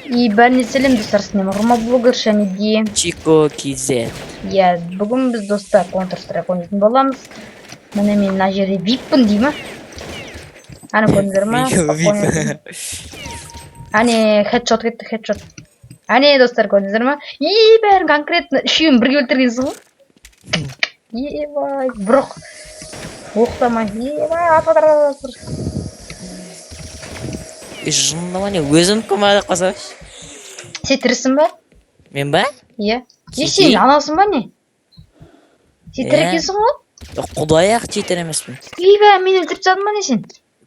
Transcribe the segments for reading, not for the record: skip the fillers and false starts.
И бәріне сәлем, достар, сіздермен Рома Блогер және де Чико KZ. Иә, бүгін біз, достар, Counter Strike ойнайтын боламыз. Міне, мен мына жерде виппін дей ма? Әне, көрдіңдер ма? VIP. Әне, хедшот кетті, хедшот. Әне, достар, көрдіңіздер ма? И бәрін конкретно үшеуін бірге өлтіргенсің ғой. Ебай, бірақ оқтамай. Ебай, ат, ат, ат, ат. Жынды ма не? Өзім көмек қойсаңшы. Сен тірісің ба? Мен ба? Иә. Е, сен анасың ба не? Сен тірі Иә. екенсің ғой? Құдай ақ, читер емеспін. Ойбай, мені өлтіріп тастадың ба не сен?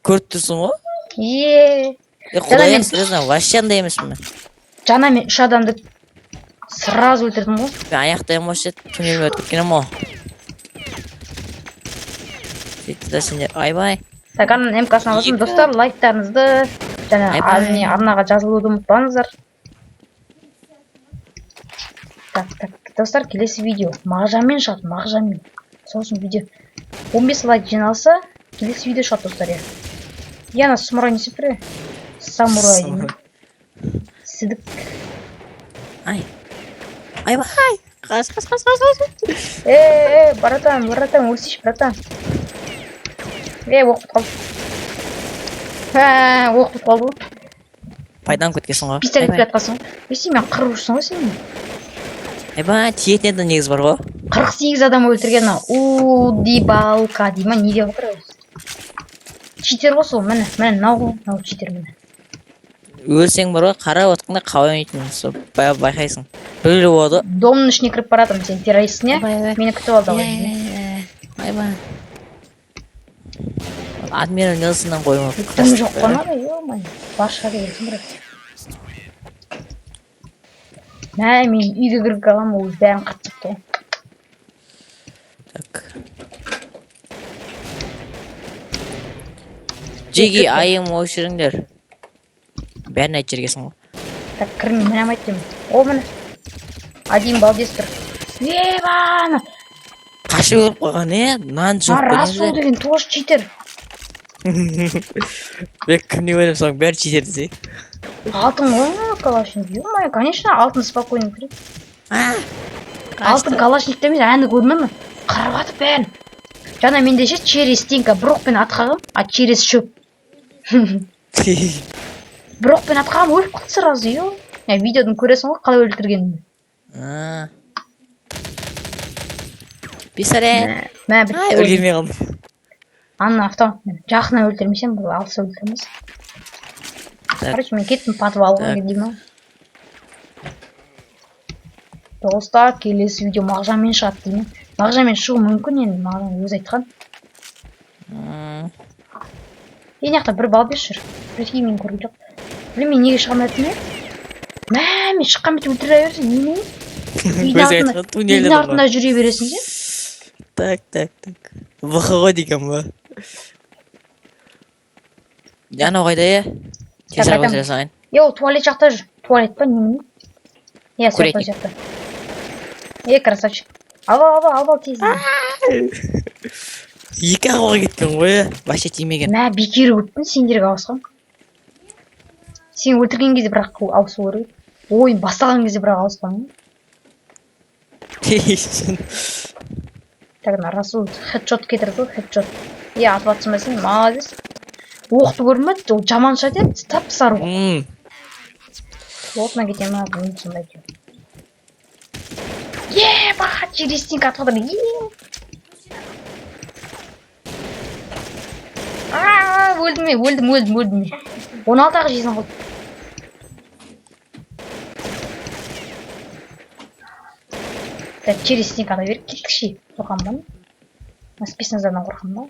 Көріп тұрсың ғой. Е. Е, құдай мен- ақ, серьезно, вообще андай емеспін мен. Жаңа мен үш адамды сразу өлтірдім ғой. Мен аяқтаймын вообще, туннельмен өтіп кеткен едім ғой. Сөйтті да сендер, айбай. Так, ананың МК-сын аласың. Екі. Достар, лайктарыңызды және Айбай. Не, арнаға жазылуды ұмытпаңыздар. Так, так, достар, келесі видео Мағжанмен шығады, Мағжанмен. Сол үшін видео 15 лайк жиналса, келесі видео шығады, достар, иә. Иә, ана самурай не істеп тұр, е? Самурай деймін. Сідік. Ай. Айбай. Қаш, қаш, қаш, қаш, қаш. Е, е, братан, братан, өлсейші, братан. Е, оқ бітіп қалды. Ә, оқ бітіп қалды ғой. Пайдаланып кеткенсің ғой. Пистолетке Айбай. атқансың ғой. Е, сен мені қырып жүрсің ғой сен. Айбай, тиетін еді негізі бар ғой. 48 адам өлтірген мына удибалка дей ма, не деп отыр өзі? Читер ғой сол, міне, міне, мынау ғой, мынау читер, міне. Өлсең бар ғой, қарап отқанда қалай ойнайтынын сол байқайсың. Біреу болады ғой. Домның ішіне кіріп бара жатырмын, сен террористсің, иә? Айбай, айбай. Мені күтіп ал, давай. Айбай. Адмирал Нельсоннан қойма. Дым жоқ қой мынада, ё-моё. Бар шығар дегенсің бірақ. Мә, мен үйге кіріп қаламын, ол бәрін қырып тастапты ғой. Так. Джеги, айым өшіріңдер. Бәрін айтып жібергенсің ғой. Так, кірмей, міне алмайды деймін. О, міне. Один балбес тұр. Ебана! Қашып өліп қойған, е? Нан жоқ. А, Расул деген тоже читер. Мен кімне ойлап соң бәрі читер десе. Алтын ғой мына калашник. Ё-моё, конечно, алтын спокойно кіреді. Алтын калашникте емес, әні көрме ме? Қырып атып бәрін. Жаңа менде ше через стенка бір оқпен атқағым, а через шөп. Бір оқпен атқағым, өліп қалды сразу, ё. Я видеодан көресің ғой қалай өлтіргенімді. Пистолет. Мә, бітті. Ай, үлгермей қалдым. Ана автоматпен жақыннан өлтірмесем, бұл алыс өлтірмес. Так. Короче, мен кеттім подвалға Так. деймін. Достар, келесі видео Мағжанмен шығады деймін. Мағжанмен шығуы мүмкін енді, Мағжан өзі айтқан. Е, мына жақта бір балбес жүр. Прикинь, мен көрген жоқ. Блин, мен неге шыға алмай жатырмын, е? Мә, мен шыққан бетте өлтіре берсін, немене? Үйдің Өзі артында, айтқан туннельде үйдің тұр артында жүре бересің ше? Так, так, так. ВХ ғой деген ба? Анау қайда, е? Тез Так, айтамын. өлтіре салайын. Е, ол туалет жақта жүр. Туалет па, немене? Иә, сол жақта, Курятник. сол жақта. Е, красавчик. Ал, ал, ал, ал, тез. Екі ақ оқ кеткен ғой, е? Вообще тимеген. Мә, бекер өттім, сендерге ауысқам. Сен өлтірген кезде бірақ ауысу керек. Ойын басталған кезде бірақ ауысқан. Так, мына Расул хедшот кетірді ғой, хедшот. Е, атып атсың ба сен? Молодец. Оқты көрдің ба? Ол жаман шығады, еді, тап сары оқ. Отына кете ма, білмеймін сондай әйтеуір. Еба, через стенка атып жатыр. Е. А, өлдім мен, өлдім, өлдім, өлдім мен. 16 ақ жизнь қалды. Так, через стенка ата беріп кеттік ше. Қорқамын ба? Мына спецназдардан қорқамын ба?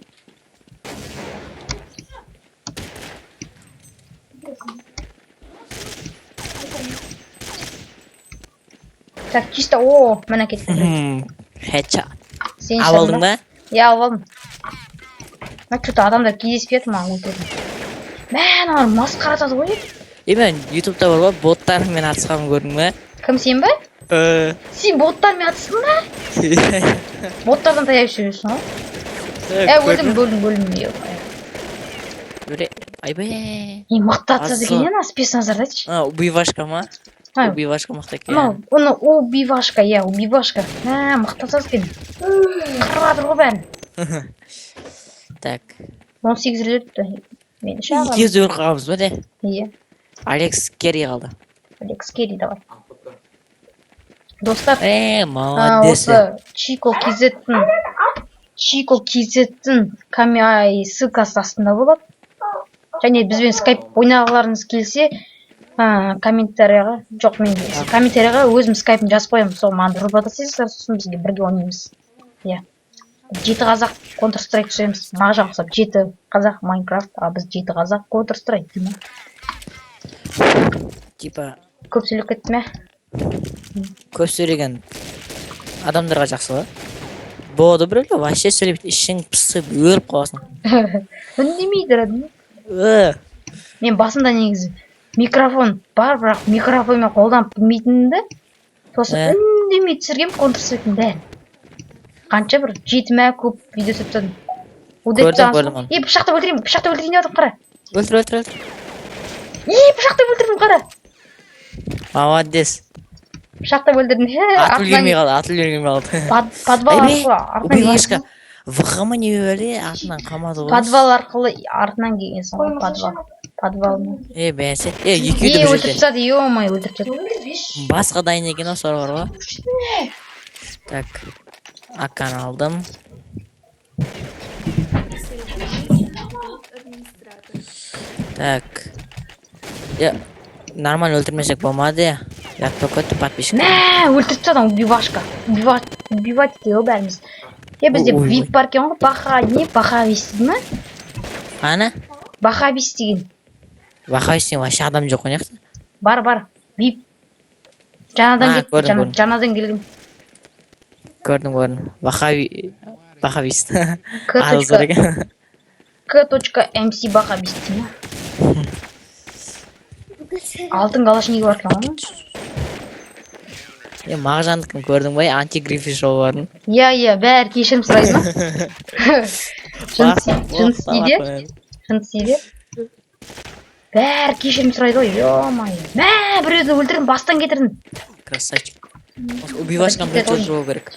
Так, чисто, о, міне кетті. Хедшот. Сен Алып алдың ба? Иә, алып алдым. Мә, что-то адамдар кездеспей жатыр маған өлтіретін. Мә, аналар масқара атады ғой. Е, мен ютубта бар ғой, боттармен атысқанын көрдің бе? Кім, сен ба? Сен боттармен атыстың ба? Боттардан таяқ жеп жүрсің ғой. Е, өлдім, өлдім, өлдім. Е, Өле. Айбай. Е, мықты атсады Азы. екен, иә, ана спецназарды айтшы. А, убивашка ма? А, Убивашка мықты екен. Анау, оны убивашка, иә, убивашка. Мә, мықты атсады екен. Қырып жатыр ғой бәрін. Так. 18 рет өтті. Мен шағам. Екеуміз де өліп қалғанбыз ба де? Иә. Алекс Керри қалды. Алекс Керри, давай. Достар, Е, молодец. осы Чико KZ-тің Чико KZ-тің ай, ссылкасы астында болады. Және бізбен скайп ойнағыларыңыз келсе, комментарийға, жоқ, мен комментарийға өзім скайпын жазып қоямын, сол маған дружба тастайсыздар, сосын бізге бірге ойнаймыз. Иә. Жеті қазақ Counter Strike түсіреміз. Мағжан ұқсап жеті қазақ Майнкрафт, а біз жеті қазақ Counter Strike деймін. Типа Көп сөйлеп кеттім, ә? Көп сөйлеген адамдарға жақсы ғой. Болады, біреулер вообще сөйлемейді, ішің пысып өліп қаласың. Үндемей тұрады ма? Э, Мен басында негізі микрофон бар, бірақ микрофонмен қолданып білмейтінімді, сосын үндемей түсіргенмін Counter Strike'тың бәрін. Қанша, бір жеті ма, көп видео түсіріп тастадым. Көрдім, көрдім оны. Е, пышақтап өлтірейін, пышақтап өлтірейін деп жатырмын, қара. Өлтір, өлтір, өлтір. Е, пышақтап өлтірдім, қара. Молодец. Пышақтап өлтірдім. Хе, Атып үлгермей қалды, атып үлгермей қалды. Подвал Айбей, арқылы артынан убивашка. келгенсің. ВХ ма, не бәле, артынан қалмады ғой. Подвал арқылы артынан келгенсің ғой, подвал. Подвал. Е, бәсе. Е, екеуі де Е, бір өлтіріп жерде. тастады, ё-моё, өлтіріп тастады. Басқа дайын екен ғой, сор бар ғой. Так. Аканы алдым. Администратор. Так. Я нормально өлтірмесек болмады я. Ұят болып кетті подписчик. Мә, өлтіріп тастады убивашка. Убивать, убивать дейді ғой бәріміз. Е, бізде Ой, ой. вип бар екен ғой, баха, не, бахабис дейді ма? Ана? Бахабис деген. Бахабис деген вообще адам жоқ қой мына жақта. Бар, бар, вип. Жаңадан А, кетті, көрдім, көрдім. жаңадан келген. Көрдім, көрдім. Бахаби Бахабис. К Аты зор точка, екен. К точка МС Бахабис дейді ма? Алтын калашнигі бар екен ғой. Е, Мағжандікін көрдің бе? Антигриффи шоу барын. Иә, иә, бәрі кешірім сұрайды ма? Жыныс дейді? Жыныс дейді? Бәрі кешірім сұрайды ғой, ё-моё. Мә, біреуді өлтірдім, бастан кетірдім. Красавчик. Убивашканы бірінші өлтіру керек.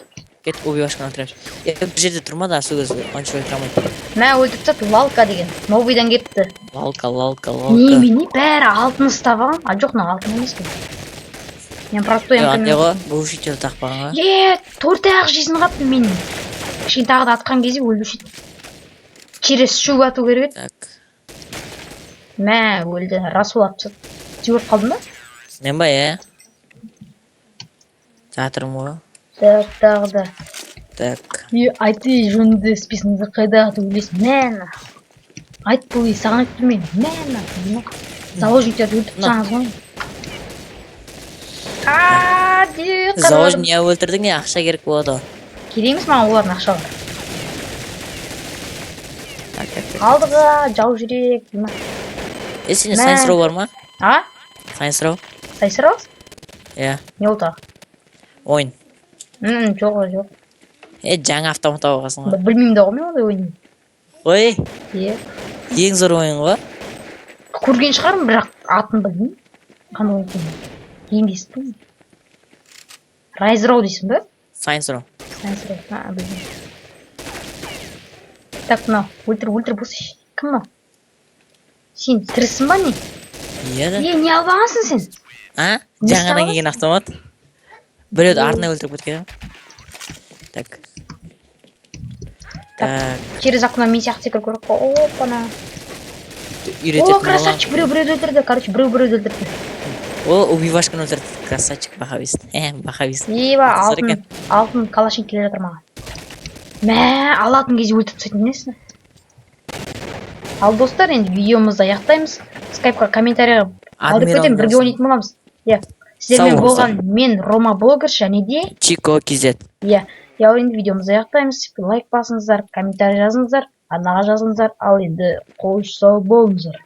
Кет, убивашканы өлтіреміз. Е, бір жерде тұрма да, сол кезде онша өлтіре алмайды. Мә, өлтіріп тастады, лалка деген. Новыйдан кетті. Лалка, лалка, лалка. Немене, бәрі алтын ұстап алған. А, жоқ, мынау алтын емес қой. Мен простой Е, андай МК-мен. ғой, глушитель тақпаған ғой. Е, төрт ақ жизнь қалыпты мен. Кішкене тағы да атқан кезде өлуші еді. Через щуп ату керек еді. Так. Мә, өлді. Расул атып тастады. Сен өліп қалдың ба? Мен ба, е? Жатырмын ғой. Так, тағы да. Так. Е, айты жөнінде списіңді қайда атып өлесің? Мә, айт бұл, саған айтып тұрмын. Мә, деймін. Заложниктерді өлтіріп Мына. тастағансың ғой. А, де, Заложник не өлтірдің, не ақша керек болады ғой. Керек емес маған олардың ақшалары. Так, так, так. Алдыға, жау жүрек, деймін. Е, сенде Мә. Saints Row бар ма? А? Saints Row? Saints Row? Иә. Не ол тағы? Ойын. Жоқ, жоқ. Е, жаңа автомат алғансың ғой. Білмеймін да ғой мен ондай ойын. Ой, Е. ең зор ойын ғой. Көрген шығармын, бірақ атын білмеймін. Қандай ойын екенін. Енді естідім. Rise Row дейсің ба? Saints Row. Saints Row. А, білмеймін. Так, мынау, өлтір, өлтір, болсайшы. Кім мынау? Сен тірісің ба, не? Иә да. Е, не алып алғансың сен? А? Не Жаңадан істеп келген автомат. Біреуді артынан өлтіріп кеткен. Так. Так, Через окно мен сияқты секіру керек қой. Опана. Үйрететін О, красавчик, біреу біреуді өлтірді. Короче, біреу біреуді өлтірді. О, убивашканы өлтірді. Красавчик Бахабис. Э, Бахабис. Еба, Зор алтын, екен. алтын калашник келе жатыр маған. Мә, алатын кезде өлтіріп тастайтын несін? Ал достар, енді видеомызды аяқтаймыз. Скайпқа комментарийға қалдырып Адмирал кетемін, бірге Нельсон. ойнайтын боламыз. Иә. Сіздермен Сау болыңыздар. болған мен Рома блогер және де Чико KZ. Иә, иә, енді видеомызды аяқтаймыз. Лайк басыңыздар, комментарий жазыңыздар, арнаға жазыңыздар. Ал енді қош сау болыңыздар.